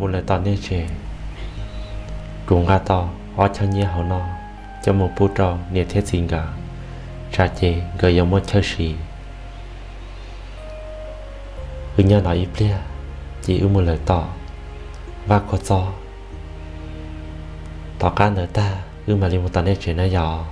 Mus lawm tom nej tsev, kuv nqa tau ob choj nyiaj hauv no coj mus pub rau niam thiab txiv nkawd, tsam ces nkawd yuav muaj chaw siv. Wb nyob no ib pliag, ces wb mus lawm tom Vaj Khuab Txob. Tom qab ntawd tag wb mam li mus tom nej tsev na yom.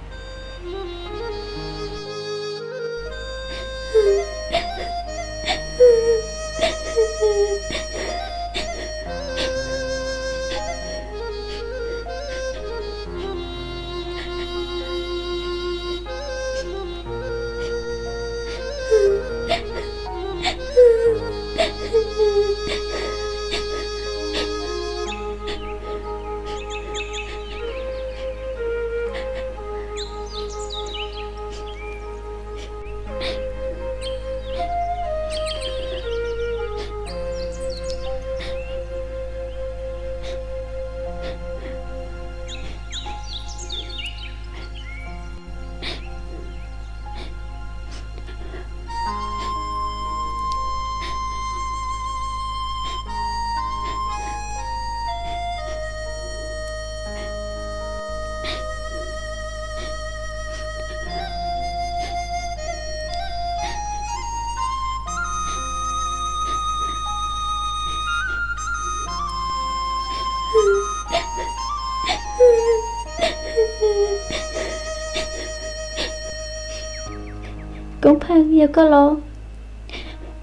Koob Pheej, yog koj los,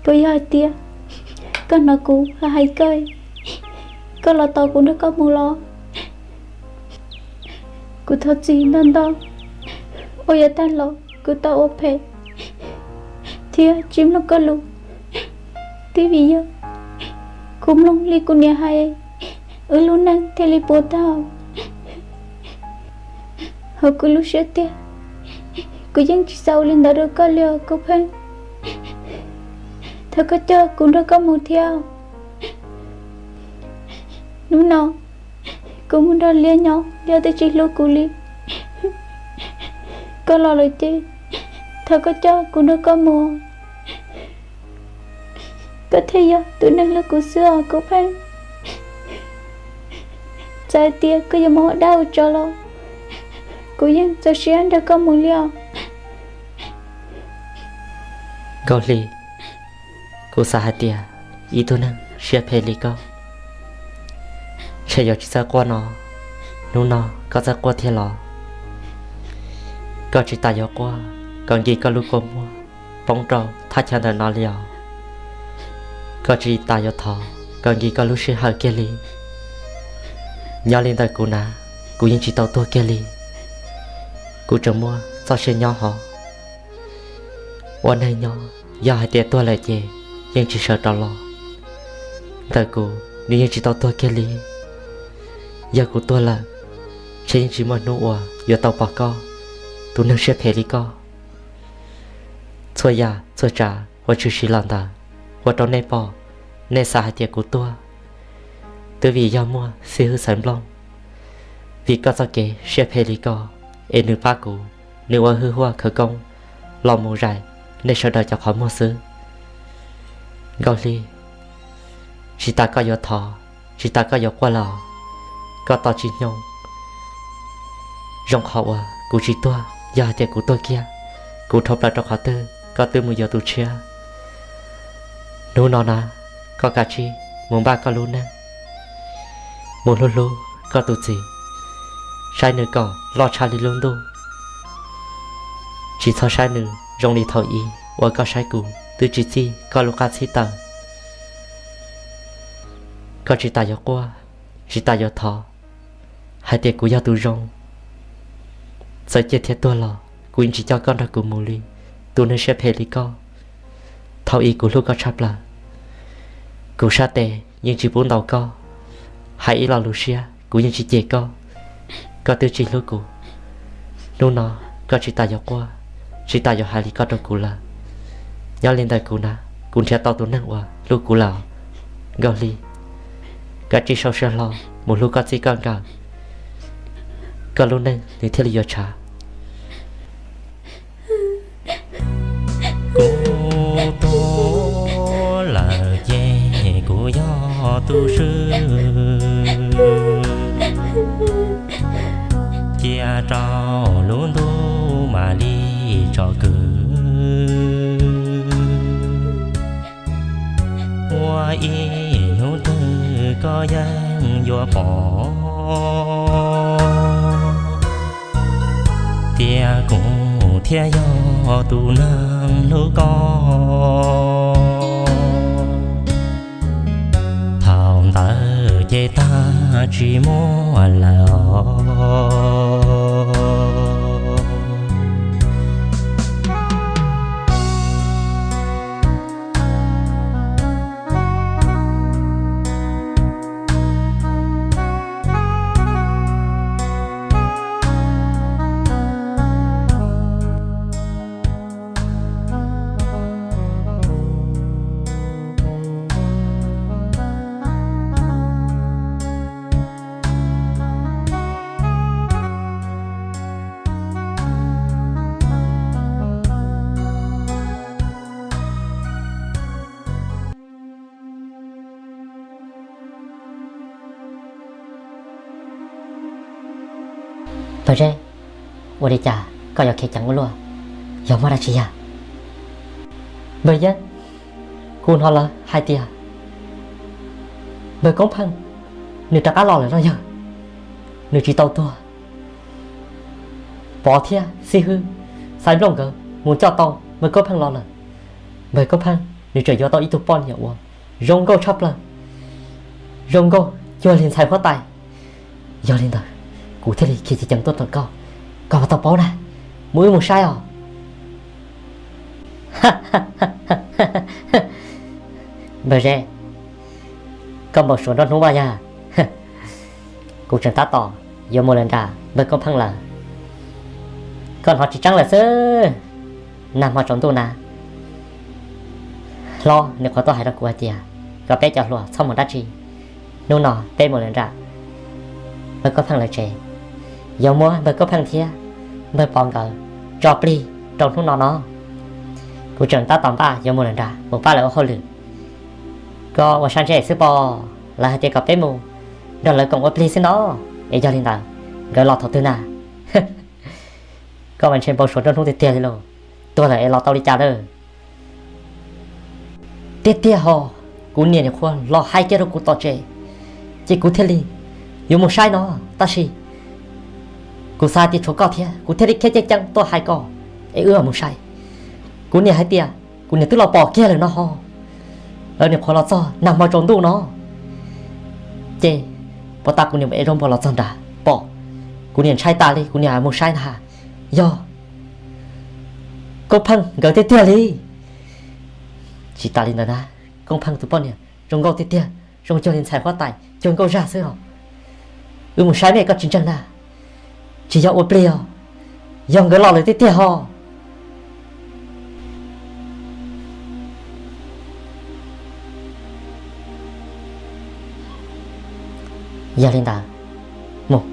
puas yog hais tias koj hnov kuv hais koj, koj los tos kuv nrog koj mus los? Kuv thov txim ntau ntau uas yav tag los kuv tau ua phem thiab tsis mloog koj lus. Twb vim yog kuv mloog li kuv niam hais, wb lub neej thiaj li puas tag hauv kuv lub siab tiag. Kuv yeej tsis xav ua li ntawd rau koj li os Koob Pheej. Thov koj coj kuv nrog koj mus thiab. Hnub no kuv mus nrog Liab nyob, Liab twb tsis hlub kuv li. Koj los lawm ces thov koj coj kuv nrog koj mus, koj thiaj yog tus neeg hlub kuv xwb os Koob Pheej. Txawm hais tias koj yuav mus ua dab ua tsov los kuv yeej txaus siab nrog koj mus li os. Nkauj Hli, kuv xav hais tias ib tug neeg siab phem li koj, ntshe yuav tsis txawj quaj no. Hnub no koj txawj quaj thiab los? Koj tsis tas yuav quaj kom nkis koj lub kua muag poob rau thaj chaw ntawm no li os. Koj tsis tas yuav thov kom nkis koj lub sij hawm kiag li. Nyob li ntawm kuv na, kuv yeej tsis tau tuag kiag li. Kuv tseem muaj txoj sia nyob hov. Ua neeg nyob, yog hais tias tuag lawm ces yeej tsis sawv rov los. Ntawm kuv, nws yeej tsis tau tuag kiag li. Yog kuv tuag lawm, ntshe yeej tsis muaj hnub uas yuav tau pom koj, tus neeg siab phem li koj. Txhua yam txhua tsav uas tshwm sim los ntawd, ua rau nej pom, nej xav hais tias kuv tuag. Twb vim yog muaj xib hwb Xaiv Nplooj, vim koj txoj kev siab phem li koj, es nws pab kuv, nws ua hwj huaj khawv koob los mus zais nej sawv daws cov qhov muag xwb. Nkauj Hli, tsis tas koj yuav thov, tsis tas koj yuav quaj los, koj tos tsis nyoog. Zoo qhov uas kuv tsis tuag, yog hais tias kuv tuag kiag, kuv dhau plaws rau qhov twg koj twb mus yuav tus tshiab. Hnub no na, koj kav tsij mus npaj koj lub neej, mus hlub hlub koj tus txiv, saib nws kom loj tshaj li lub ntuj. Tsis txhob saib nws zoo li thaum ub uas koj saib kuv twb tsis txij koj lub qab txhib taws. Koj tsis tas yuav quaj, tsis tas yuav thov hais tias kuv yog tus zoo. Txawm ciaj thiab tuag los kuv yeej tsis coj koj nrog kuv mus li, tus neeg siab phem li koj. Thaum ub kuv hlub koj tshaj plaws, kuv sab tes yeej tsis pub ntaus koj, hais ib lo lus siab kuv yeej tsis cem koj, koj twb tsis hlub kuv. Hnub no koj tsis tas yuav quaj, tsis tas yuav hais li koj rau kuv lawm. Nyob li ntawm kuv na, kuv nrhiav tau tus neeg uas hlub kuv lawm. Nkauj Hli, kav tsij sau siab hlo mus hlub koj txij koj nkawm, koj lub neej nws thiaj li yuav tshav. Kuv tuag lawm ces kuv yog tus swb, Rau lub ntuj mam li tsom kwm, ua ib hnub twg koj yeej yuav pom tias kuv thiaj yog tus neeg hlub koj. Thaum ntawd ces tag tsis muaj lawm os. Npawg Zeb, ua li cas koj yuav khiav ceev ua luaj? Yog muaj dab tsi yag? Npawg Yeeb, kuv hnov lawv hais tias npawg Koob Pheej nws rov qab los lawm no yog nws tsis tau tuag. Pov thiab xib hwb Xaiv Nplooj nkawd mus coj tau npawg Koob Pheej los lawm. Npawg Koob Pheej nws tseem yuav tau ib tug poj niam uas zoo nkauj tshaj plaws, zoo nkauj cuag li ntxhais huab tais. Yog li ntawd, kuv thiaj li khiav ceev ceev tuaj tom koj, koj puas tau paub na? Mus wb mus saib os. Npawg Zeb, koj npau suav nruab hnub vaj yag. Kuv tseem tab tom yuav mus lawm nram npawg Koob Pheej lawm. Koj hnov tsis tseeb lawm xwb. Nag hmo tsaus ntuj na, hlob nws qhuav tuaj hais rau kuv hais tias kom peb cov hluas txhob mus dab tsi, hnub no peb mus lawm nram npawg Koob Pheej lawv tsev, yuav muab npawg Koob Pheej thiab npawg Pov nkawd tso plig rau hnub no no. Kuv tseem tab tom npaj yuav mus lawm nram mus pab lawv ua hauj lwm. Koj ua sab ntsej xwb pob, lawv hais tias kom peb mus nrog lawv koom ua plig xwb no, es yog li ntawd nkawd los thaum twg na? Koj mas ntshe npau suav nruab hnub tiag tiag li lauj, tuag lawm es los tau li cas lawm? Tiag tiag ho, kuv niam nyuam qhuav los hais kiag rau kuv tom tsev, ces kuv thiaj li yuav mus saib no, tab sis kuv xav tias tshuav koj thiab, kuv thiaj li khiav ceev ceev tuaj hais koj es wb mus saib. Kuv niam hais tias kuv niam twb los pom kiag lawm no ho, lawv nyuam qhuav los txog nag hmo tsaus ntuj no, ces puas tas kuv niam mus ev zaub npua los txog nrad pom, kuv niam ntshai tas li, kuv niam mus saib ntag, yog Koob Pheej nkawd tiag tiag li. Tsis tas li ntawd na, Koob Pheej tus poj niam zoo nkauj tiag tiag, zoo cuag li ntxhais huab tais, cuag nkauj zaj xwb os. Wb mus saib mej, koj tsis ntseeg na, tsis yog ua plig os, yog nkawd los lawm tiag tiag ho. Yog li ntawd, mus,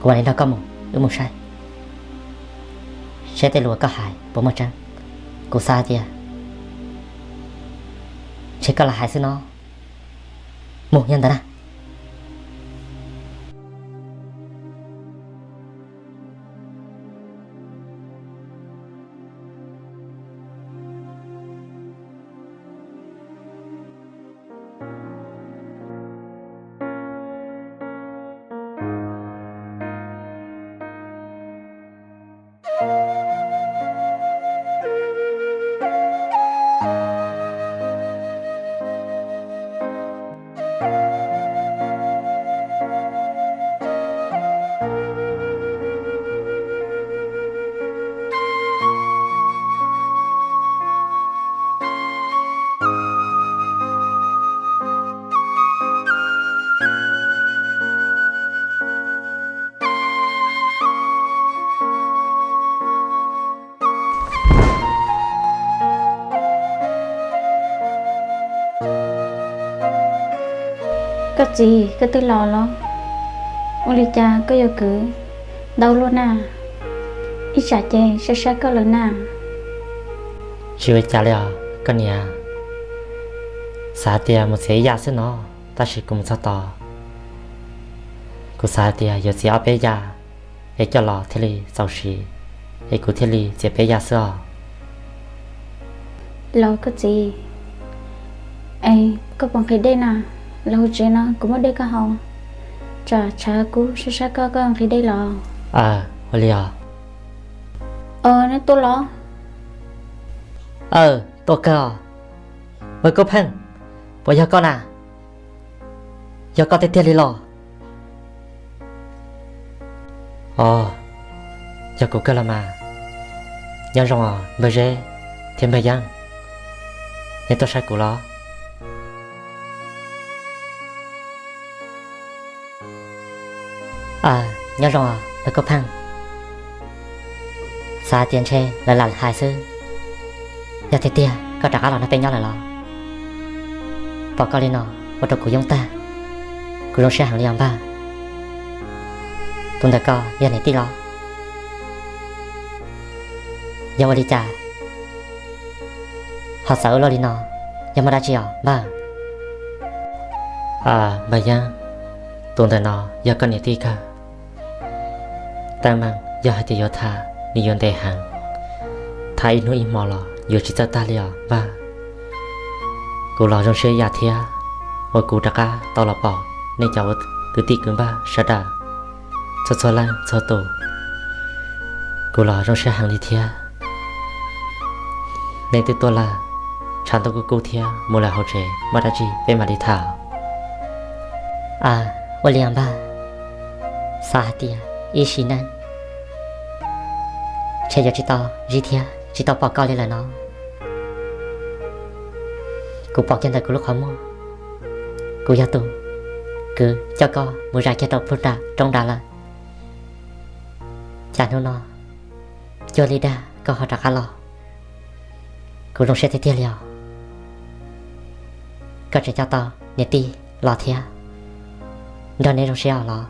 kuv mam li nrog koj mus, wb mus saib seb tej lus koj hais puas muaj tseeb. Kuv xav hais tias ntshe koj lam hais xwb no. Mus, yog ntawd na. Koj txiv, koj twb los los, ua li cas koj yuav kwv ntau luaj na? Ib tsam ces saib saib koj lawm na. Tsis ua cas li os koj niam. Xav tias mus txiav ib yam xwb no, tab sis kuv mus txog tod, kuv xav tias yuav txiav ob peb yam, es coj los thiaj li txaus siv, es kuv thiaj li txiav peb ya xwb os. Los koj txiv, es koj puas nqhis dej na? Los hauv tsev no kuv muab dej koj haus, tsam tshav kub sab sab koj, koj nqhis dej los. Ua li os. Neb tuaj los? Aw, tuaj kawg os. Npawg Koob Pheej, puas yog koj na? Yog koj tiag tiag li los? Os, yog kuv kawg los mas. Nyob zoo os npawg Zeb thiab npawg Yeeb, nej tuaj saib kuv los? Nyob zoo os npawg Koob Pheej. Xav tias ntshe lawv lam hais xwb, yog tiag tiag koj rov qab los nrog peb nyob lawm los? Pom koj li no ua rau kuv yoob tag, kuv zoo siab heev li os npawg. Tus ntawm koj yog niam tij los? Yog ua li cas ho txawv ua luaj li no, yog muaj dab tsi os npawg? Npawg Yeeb, tus ntawm no yog koj niam tij kawg. Tab meeg yog hais tias yuav tham nws yuav ntev heev, tham ib hnub ib hmo los yuav tsis txawj tag li os npawg. Kuv los zoo siab ib yam thiab uas kuv rov qab tau los pom nej cov kwv tij kwv npawg sawv daws txhua txhua leej txhua tus. Kuv los zoo siab heev li thiab. Nej twb tuaj lawm, tshav ntuj kub kub thiab, mus lawm hauv tsev muaj dab tsi peb mam li tham. Ua li os npawg, xav hais tias ib sim neej ntshe yuav tsis tau zib thiab tsis tau pom koj li lawm no. Kuv pom kiag ntawm kuv lub qhov muag, kuv yog tus kwv coj koj mus zais kiag rau plug nram roob nrad lawm. Cas hnub no cuag li dag koj ho rov qab los, kuv zoo siab tiag tiag li os. Koj tseem coj tau niam tij los thiab, nrog neb zoo siab os los?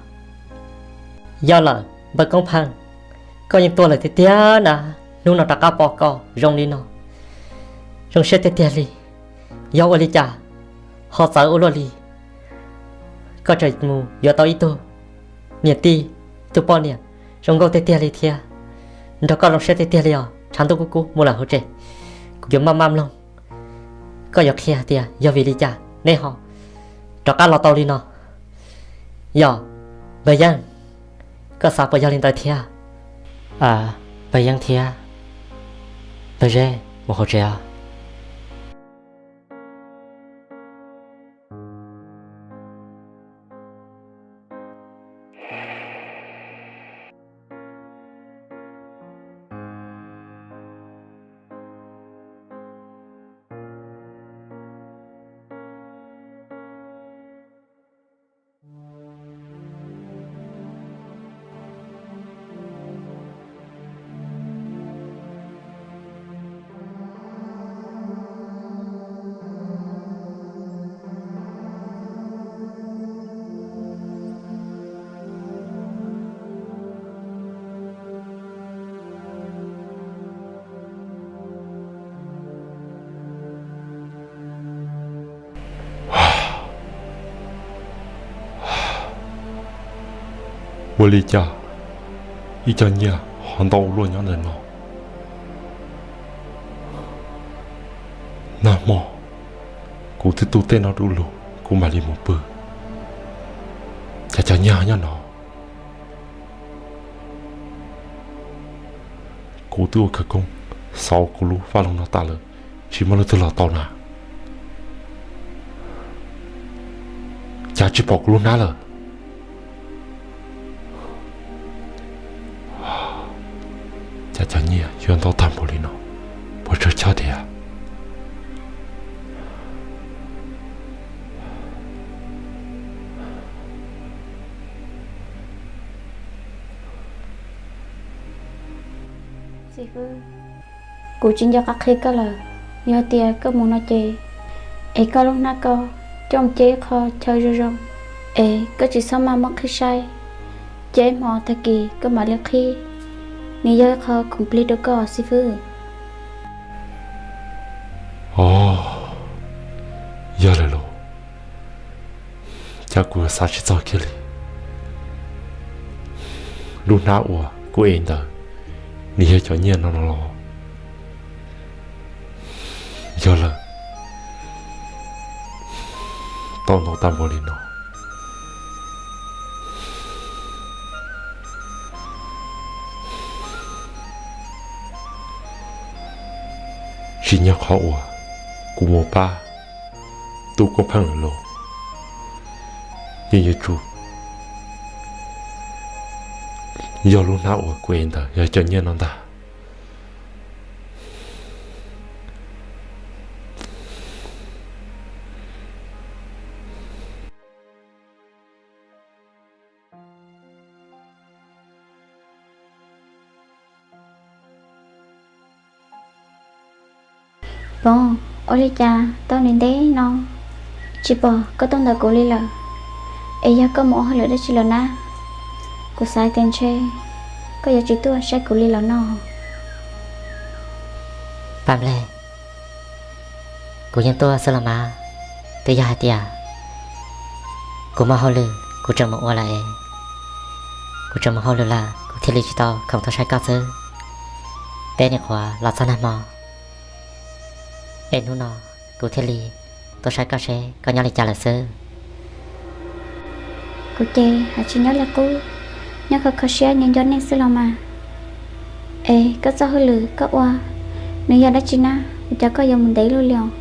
Yog lawm npawg Koob Pheej, koj yeej tuaj lawm tiag tiag na, hnub no rov qab pom koj zoo li no, zoo siab tiag tiag li. Yog ua li cas ho txawv ua luaj li? Koj tseem mus yuav tau ib tug niam tij, ib tug poj niam zoo nkauj tiag tiag li thiab, nrog koj zoo siab tiag tiag li os. Tshav ntuj kub kub mus lawm hauv tsev, kuv yuav maj maj mloog koj yuav qhia tias yog vim li cas neb ho rov qab los tau li no. Yog, npawg Yeeb, koj xav puas yog li ntawd thiab? Npawg Yeeb thiab npawg Zeb mus hauv tsev os. Ua li cas ib co nyiaj ho ntau ua luaj nyob ntawm no? Nag hmo kuv twb tu tej no du lug kuv mam li mus pw, cas cov nyiaj nyob no? Kuv twb ua khawv koob xauv kuv lub vaj loog no tas lawm, tsis muaj leej twg los tau na. Cas tsis pom kuv lub hnab lawm? Cas cov nyiaj yuav ntau tag npaum li no, puas tsawg choj tiag? Xib fwb, kuv tsis nco qab qhia koj lawm. Yog tias koj mus no ces, es koj lub hnab koj coj mus cia ib qho chaw zoo zoo, es koj tsis txhob maj muab qhib saib. Cia ib hmo tag kis koj mam li qhib, nws yog ib qho khoom plig rau koj xib fwb. Os, yog lawm los, cas kuv xav tsis txog kiag li. Lub hnab uas kuv ev ntawd, nws yog cov nyiaj no no los? Yog lawm, tau ntau tag npaum li no. Tsis nyob qhov uas kuv mus pab tub Koob Pheej lawm los, yeej yuav tsum yog lub hnab uas kuv ev ntawd yog cov nyiaj no ntag. Pov, ua li cas tau ntev ntev no tsis pom koj tuaj ntawm kuv li lawm? Es yog koj mus ua hauj lwm dab tsi lawm na? Kuv xav tias ntshe koj yuav tsis tuaj saib kuv li lawm no. Paj Nplej, kuv yeej tuaj xwb los mas, twb yog hais tias kuv muaj hauj lwm kuv tseem mus ua lawm es, kuv tseem mus hauj lwm lawm kuv thiaj li tsis tau khoom tuaj saib koj xwb. Peb nyuam qhuav los txog nag hmo es hnub no kuv thiaj li tuaj saib koj seb koj nyob li cas lawm xwb. Kuv ces hais tsis nyob li qub, nyob kho kho siab nyob nco neej xwb los mas. Es koj txoj hauj lwm koj ua, nws yog dab tsi na, ua cas koj yuav mus ntev luaj li os?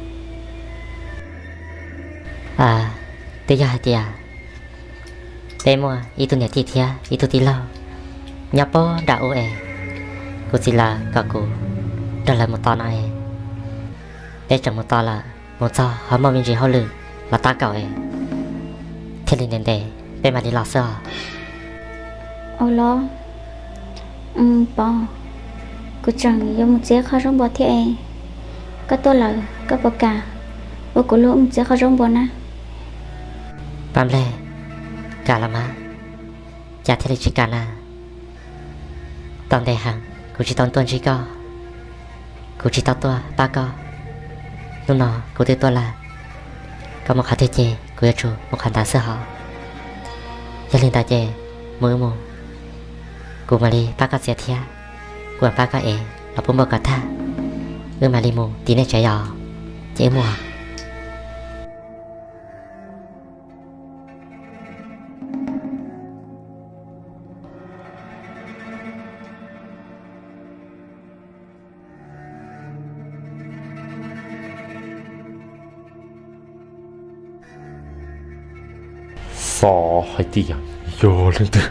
Twb yog hais tias peb muaj ib tug niam tij thiab ib tug tij laug nyob puag nram ub es, kuv txiv lawv kom kuv nrog lawv mus tos no es, peb tseem mus tos lawm, mus txog ho muaj me ntsis hauj lwm los tab kaum es, thiaj li ntev ntev peb mam li los xwb os. Ua los, Pov, kuv tseem yuav mus txiav qhov zaub npua thiab es, koj tuaj lawm koj puas kam ua kuv lub mus txiav qhov zaub npua na? Paj Nplej, kam los mas, cas thiaj li tsis kam na. Tau ntev heev kuv tsis tau tuaj ntsib koj, kuv tsis tau tuaj pab koj. Hnub no kuv twb tuaj lawm, koj mus qhov twg ces kuv yuav tsum mus qhov ntawd xwb hos. Yog li ntawd ces mus wb mus, kuv mam li pab koj txiav thiab, kuv mam pab koj ev los pub npua kom tag, wb mam li mus tim nej tsev yos, ces wb mus. Xav hais tias yog leej twg,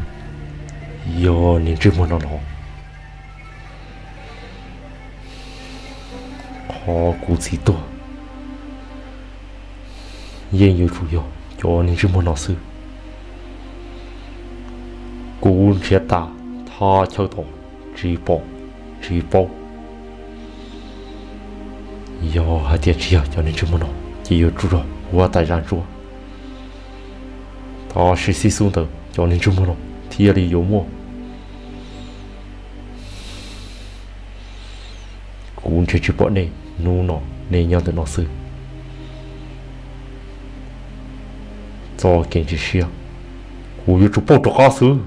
yog niag ntsej muag no no, qhov kuv txiv tuag yeej yuav tsum yog cov niag ntsej muag no xwb. Kuv nrhiav tas thaj chaw tom tsis pom tsis paub. Yog hais tias tsis yog cov niag ntsej muag no ces yuav tsum raug huab tais zaj ntsuab. Tab sis xib xub ntawd cov niag ntsej muag no thiaj li yuav muaj. Kuv nrhiav tsis pom nej, hnub no nej nyob ntawm no xwb. Txoj kev ntseeg siab kuv yuav tsum pauj rov qab xwb.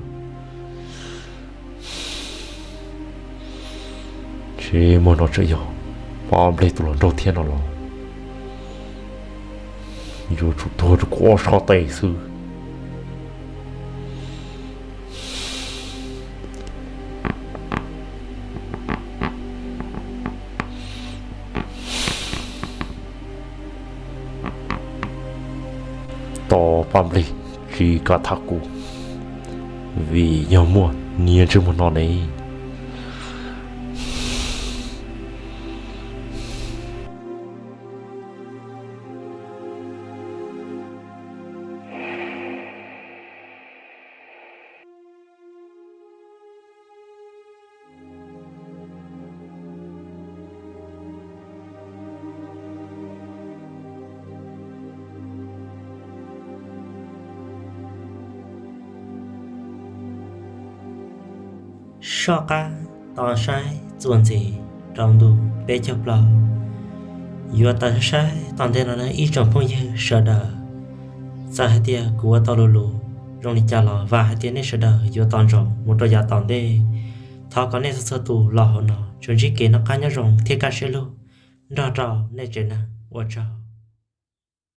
Ntsej muag no tseem yog Paj Nplej tus hluas nraug thiab no los, yuav tsum tuag rau kuv ob sab tes xwb. Tos Paj Nplej tsis kam tham kuv, vim yog muaj niag ntsej muag no ne. Soj qab tos saib txuas ntxiv rau ntu peb caug plaub. Yuav tau saib tom ntej no na ib tsoom phooj ywg sawv daws. Txawm hais tias kuv ua tau lus lus Zoo li cas los vam hais tias nej sawv daws yuav tos ntsoov mus rau yav tom ntej. Thov kom nej txhua txhua tus los hauv no tsuas ntsib kev noj qab nyob zoo thiab kaj siab lug nrog rau nej tsev neeg. Ua tsaug.